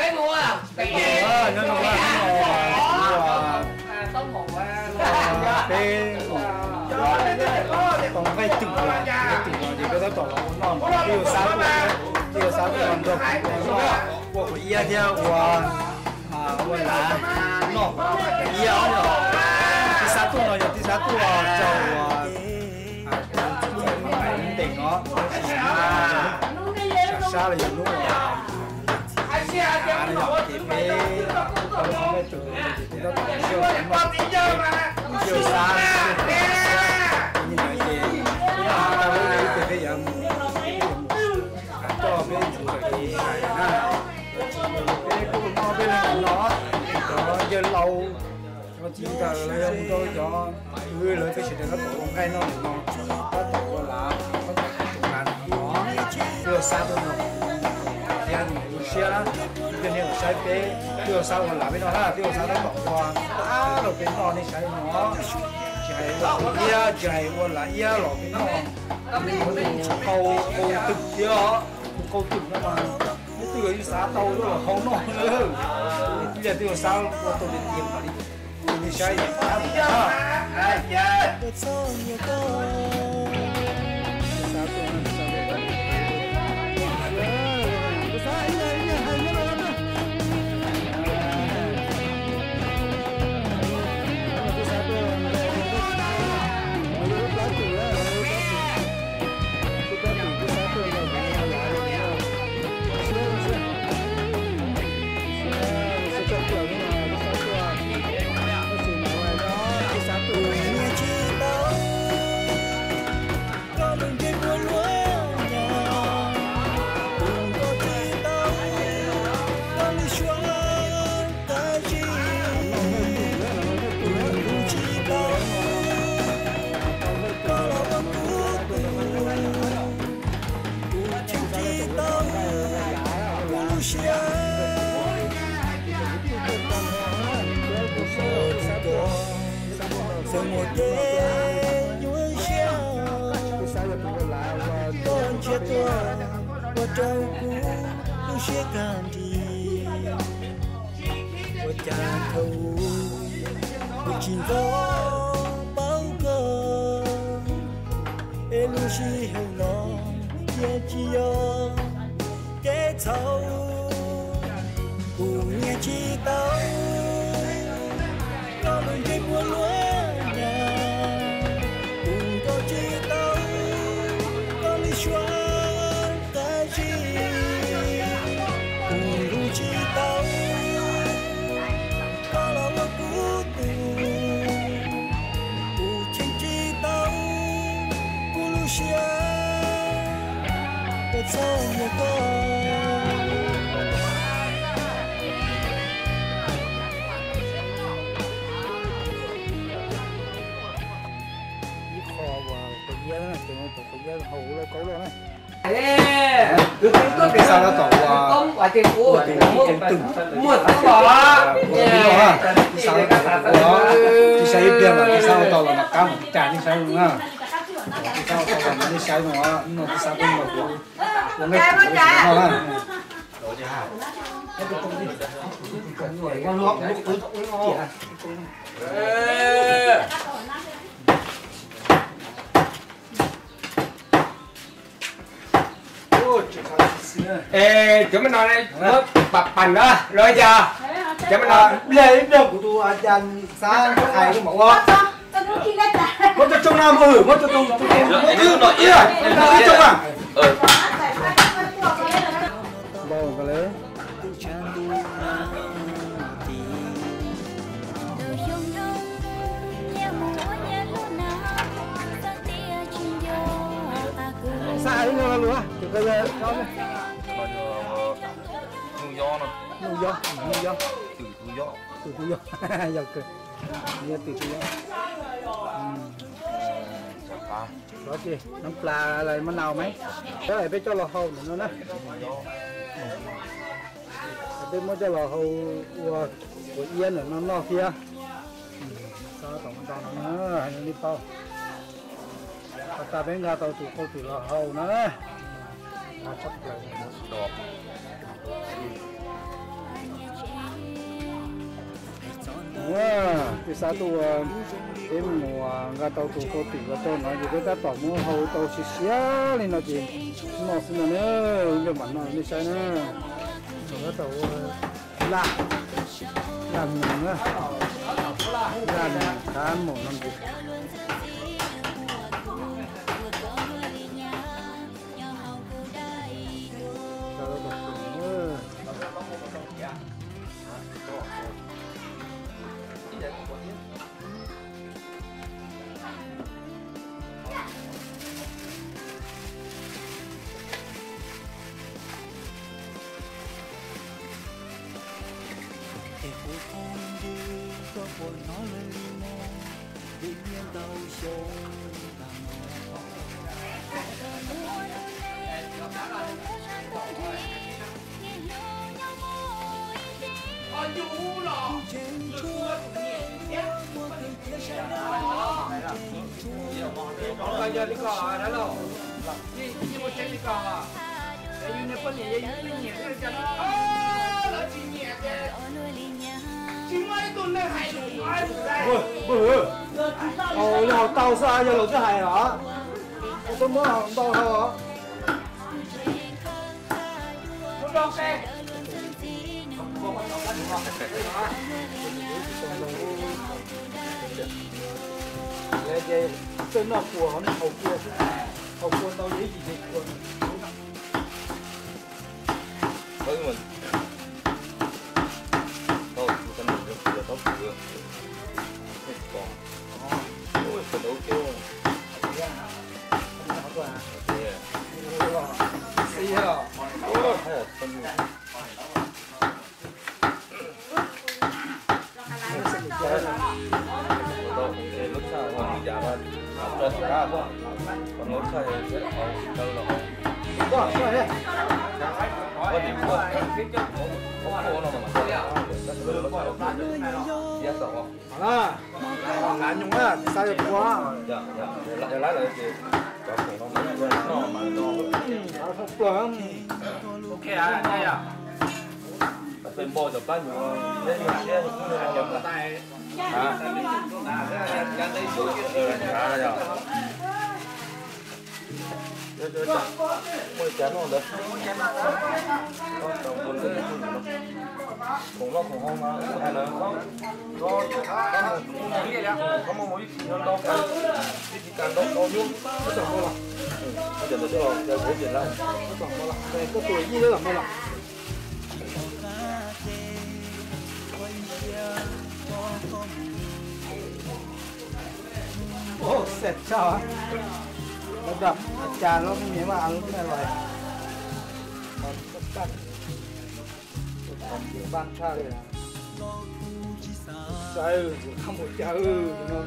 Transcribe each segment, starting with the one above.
Nyob zoo, peb tau nqaij twm los, nqaij twm los ces peb tab tom los ua noj, twb yuav xab tuaj, twb yuav xab tuaj nrog kuv noj, ua quav iab thiab ua, ua lav noj quav iab os. Tib xab tuaj no yog tib xab tuaj rau ua kuv txiv txawm mas ntees no, tab sis sab sab los yog hnub uas av no yog ces peb tau nqaij twm ces peb tab tom noj, twb yuav xab, ces peb tau lub peb yuav mus, peb yuav mus coj peb txiv txawm ces na, peb kuj noj peb leeg no, cov yawg laus, cov txiv ntxawm los yog mus rau cov kwv lawv peb sawv daws tab tom ua nqaij noj nim no, tab tom ua lav, tab tom ua lav no, twb yuav xab tuaj no, thiab lub siab na, cov niag uas saib peb twb yuav xab ua lav peb noj na, twb yuav xab tab tom ua lav rau peb noj nej saib no, tsis hais ua quav iab tsis hais ua lav iab los peb noj, qau, qau twm thiab os, qau twm no mas muaj twg yuav xav tau los hau noj na. Twb yog twb yuav xav ua tau tiag tiag li, nej saib na. Kuv niag tsis tau koj lub ntsej muag luaj nyob, kuv nco tsis tau koj lub suab qab zib, kuv nco tsis tau koj los ua kuv tus, kuv cheem tsis tau kuv lub siab. Txawm muaj dej nyuaj siab, koj ntsiag tuaj ua rau kuv lub siab kag nrig. Ua cas thaum kuv tsis nco paub koj, es lub sij hawm no cia tsis yog kev txhaum. Kuv niag tsis tau koj lub ntsej muag luaj nyob, kuv nco tsis tau koj lub suab qab zib, kuv nco tsis tau koj los ua kuv tus, kuv cheem tsis tau kuv lub siab uas txom nyem koj. Ib qho uas quav iab, tus no tus quav iab hau lauj kaub loj na. Twb xav tab tom ua, ua tus ceev twm, ua peb noj na, twb xav tab tom ua, twb xav ib pliag mas twb xav ua tau los mas qab mus cas nej saib no na. Twb xav ua tau los mas nej saib no, no twb xav ua los kuv ua nqaij twm rau nej saib no na. Es cov me no muab pam pam na los cas? Cov me no pliag ib pliag kuv tus a cas xav hais mas ua. Muab cov tsoo na, muab cov tsoo, muab ib tsoo na. Xav hais lus lus, Nuj Yob no. Nuj Yob, Nuj Yob. Twm Nuj Yob. Twm Nuj Yob, yog kawg. Twm Nuj Yob. Xov ces nab plas lawm mas nau me, peb coj los hau ntawm no na. Peb muab coj los hau ua quav iab ntawm no noj thiab. Tau ntau no na, hais li paub. Pas tas peb nqa tau tus qau twm los hau na. Tshaj plaws. Xav tuaj ua peb mus nqa tau tus kau tim los rau no ces peb tab tom muab hau tau siav siav li no ces noj xwb no na, ib pliag mam noj nej saib na. Tab tom ua laj, laj moos na, laj moos qab moos no ces Es kuv phooj ywg, koj puas hnov lawv li no? Vim nyiaj ntau xyoo tag no. Npawg, npawg, yog hais tau xwb yog lus twb hais los? Koj twb muab ntau dhau. Lawv ces txawj noj puas, haus kua, haus kua ntau yog ib yim neeg kua. Nyob na, xav yog puas. Pluag. Muaj li cas noj ntawd. Khoom noj khoom haus mas hais lawv, koj muaj mus ib txhis no ntau, ib txhis kas ntau ntau nyuaj. Koj tus yij los mus los. Ov, xav tshaj, lawv dam cas lub me nyuam vaj lub me lais, vaj tshaj li. Saib mus cas no.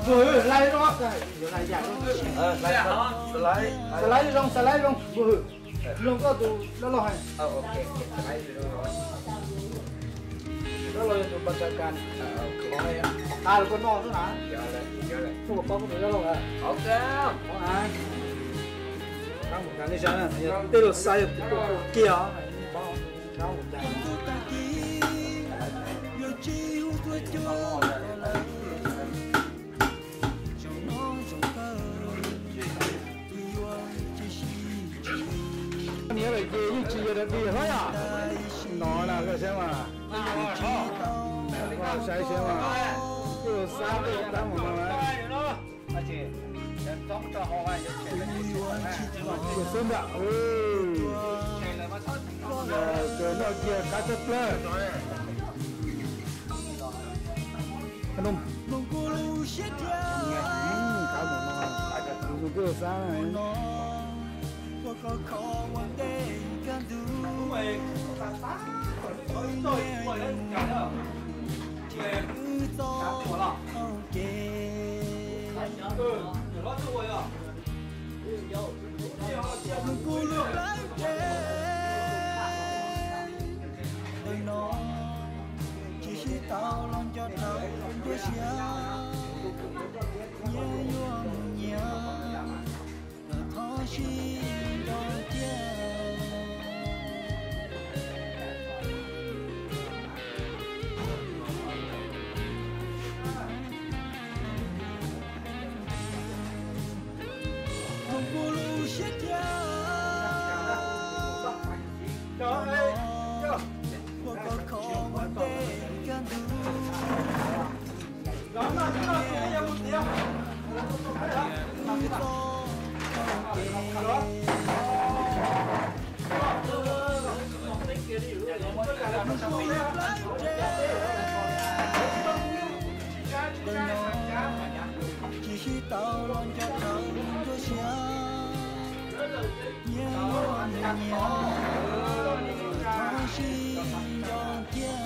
Tus lais zoo, xav lais zoo, xav lais zoo, tus hwm, mloog koj tus dab laug hais. Dab laug yog tus pas tas kas, qab los koj noj xwb na. Koj puas paub koj tus dab laug? Tej laus xav yog tus kiag os. Niam lawm ces yeej tsis yog dab tsi hlob yom. No na koj saib mas, koj saib saib mas, tej laus xav tej qab mus no na. Xwb ntag, noj kiag qab tshaj plaws. Qab mus no, tus twg xav na. Koj kho ua ntej kaj ntug, txoj ntsia yus ces wb txoj hau kev. Nws kuj lub plab tsev ntawm no, tsis sib tau los nco dhau nruab siab, nyias yuav mus nyias, los thov sib nco cia. Tus kuv lub siab thiab, ua koj kho ua ntej kaj ntug. Tsis sib tau los nco dhau nruab siab, nyias yuav mus nyias, thov sib nco cia.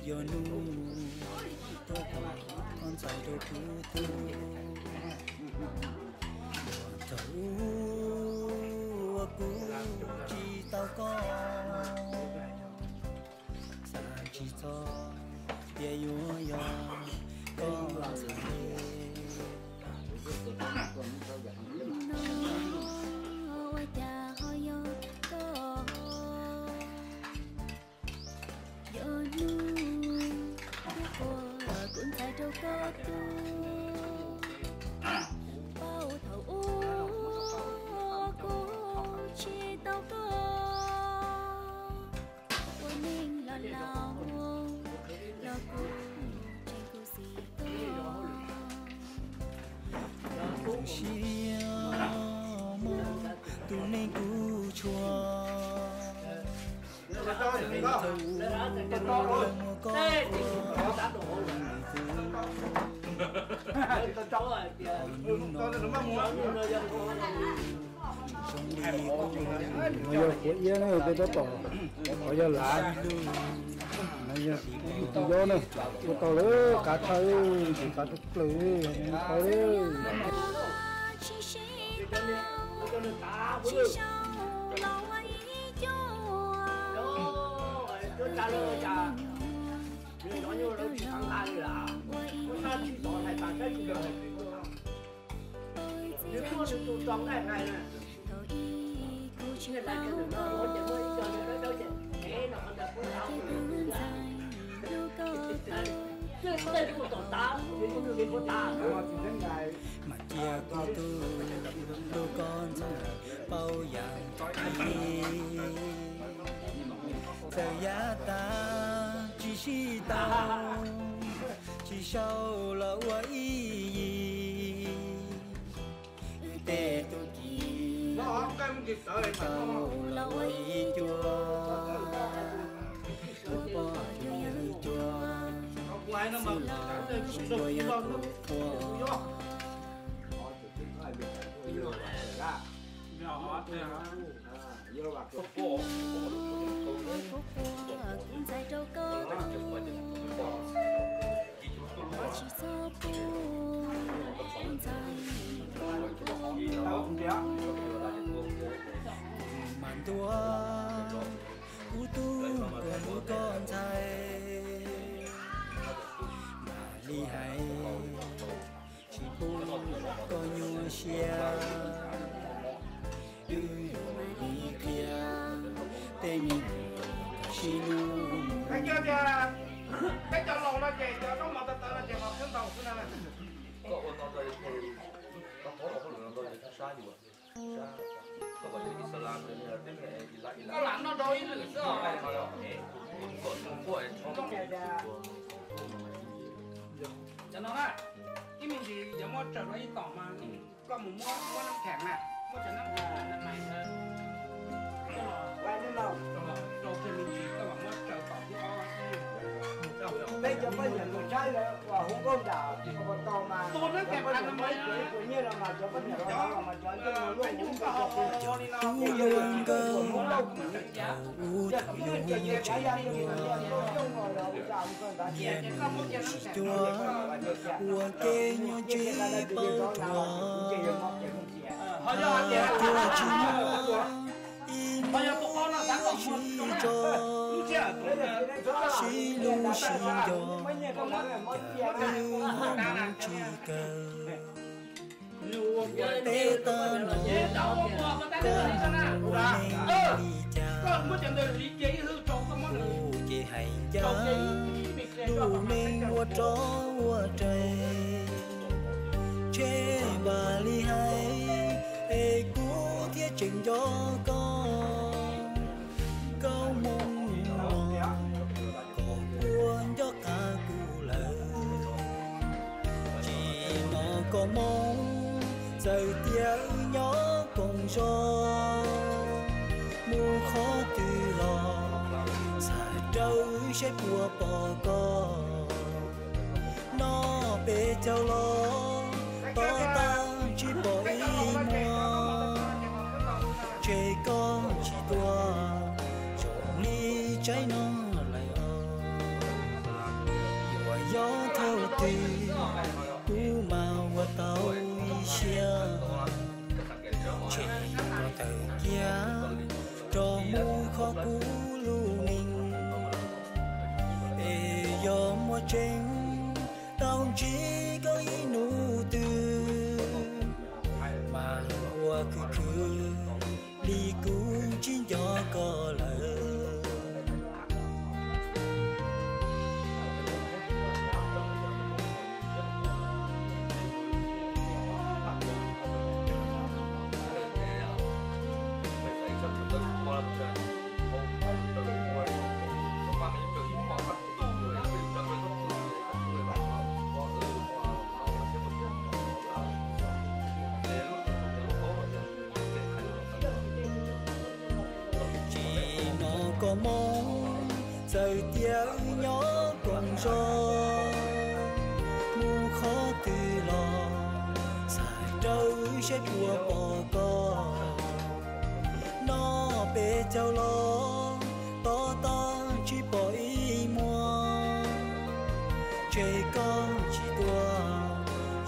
Yog hnub tuaj kom koj ntxhais rau kuv tu, thaum uas kuv tsis tau koj, xav tsis txog tias yuav yog koj ntxhais. Hnub no ua cas ho yog koj? Yog hnub tuaj kom kuv ntxhais rau koj tu, paub thaum ub kuv tsis tau koj, ua neej los laus los kuv tsis khuv xim koj. Siab muaj tus neeg kuv tshua, thaum ub muaj koj ua kuv. Yog kuv iab ne, peb tab tom, qhov yog lav, yog tus yob ne, ua tau lawm, qab thawj, tus qab thawj plaws, tau lawm. Mas cia kuv tu, tu koj ntxhais paub yam li. Txawm yav tas tsis sib tau, tsis sau los ua ib yig. Wb tej tub ki tau los ua ib cuab, ua poj cuag yawg cuag, xwb los tsis ua yog tus quaj. Kuv ntxhais rau koj tu, tsis txhob pub ntxhais mas ntuas, kuv tu kuv hlub koj ntxhais, mam li hais. siab, wb yuav mam li qhia tej me nyuam sib hlub. Hais tias peb cov laus no ces cov zaub mov tawv tawv no ces qhov khwb ntau xwb na. Koj ua no rau, koj qhov ua hauj lwm no rau sab yus, sab, koj kom cov Islam, koj lam noj rau ib lwm xwb os. Cov no na, ib me ntsis yuav muab tsaws rau ib tom mas koj mus muab, muab nab kheem na, muab cov nab kheem na, rau kiag me ntsis koj mam muab tsaws tom thib ob. Peb cov poj niam mus saib lawv ua hu nkauj nram ua tau mas, cov poj niam muaj ib puas nyiaj los mas cov poj niam los mas cov ncej mus luaj hu nkauj. Cov tub hluas nkauj thaum ub thaum yus muaj tsev, nyiaj nus tsis cuag, ua ke nyob tsis paub thuav. Ua tuag tsis muaj ib hnub sib tso, sib hlub sib nco, cas wb nyob mus tsis kawg. Teb tag no koj ua neej li cas, kuv ces hais ncaj lub neej ua rov ua rais, ntshe npaum li hais es kuv thiaj tseem nco koj. Koob hmoov no kom puab nco qab kuv lawm. Tsim no koob hmoov txawm tias wb nyob koom zos, mus qhov twg los txhais rau wb saib puas pom koj. Noj peb caug los tos tag tsis pom ib muag, ntshe koj tsis tuaj zoo li tsaib no lawm os. Yuav yog thaum twg kuv mam ua tau ib siab, ntshe koj tawm kiag rov mus kho kuv lub neej. Es yog muaj tseeb tau ntsib koj ib hnub twg, mas ua khwv khwv li kuv tsis nco koj lawm. Tsim no koob hmoov txawm tias wb nyob koom zos, mus qhov twg los txhais rau wb saib puas pom koj. Noj peb caug los tos tag tsis pom ib muag, ntshe koj tsis tuaj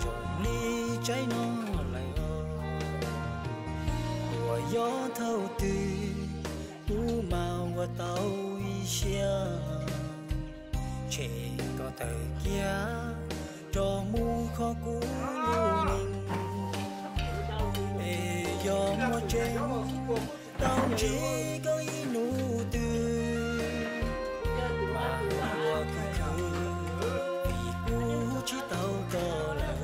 zoo li tsaib no lawm os. Yuav yog thaum twg kuv mam ua tau ib siab, ntshe koj tawm kiag rov mus kho kuv lub neej. Es yog muaj tseeb tau ntsib koj ib hnub twg, mas ua khwv khwv vim kuv tsis tau koj lawm.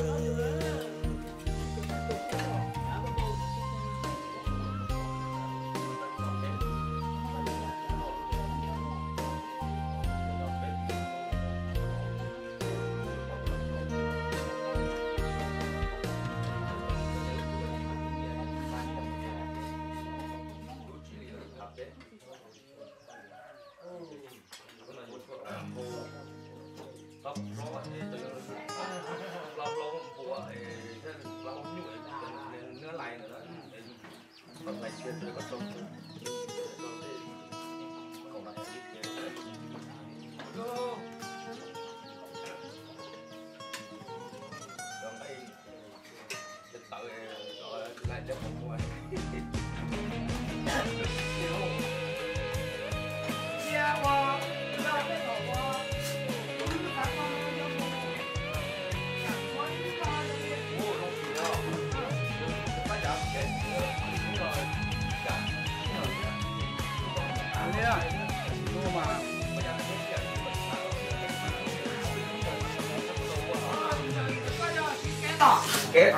Peb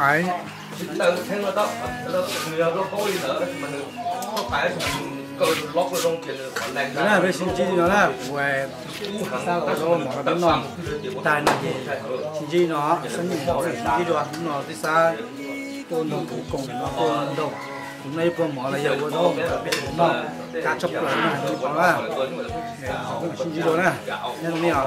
sib ntsib no na, kuv xa los rau mov rau peb noj tag no ces sib ntsib no, xab nyim no sib ntsib dua no, tib xab tuaj nrog kuv koom no, tuaj nrog kuv noj ib pluag mov los yog ua zaub peb noj, kab tshaj plaws no, sib ntsib dua na, nyob zoo nej os.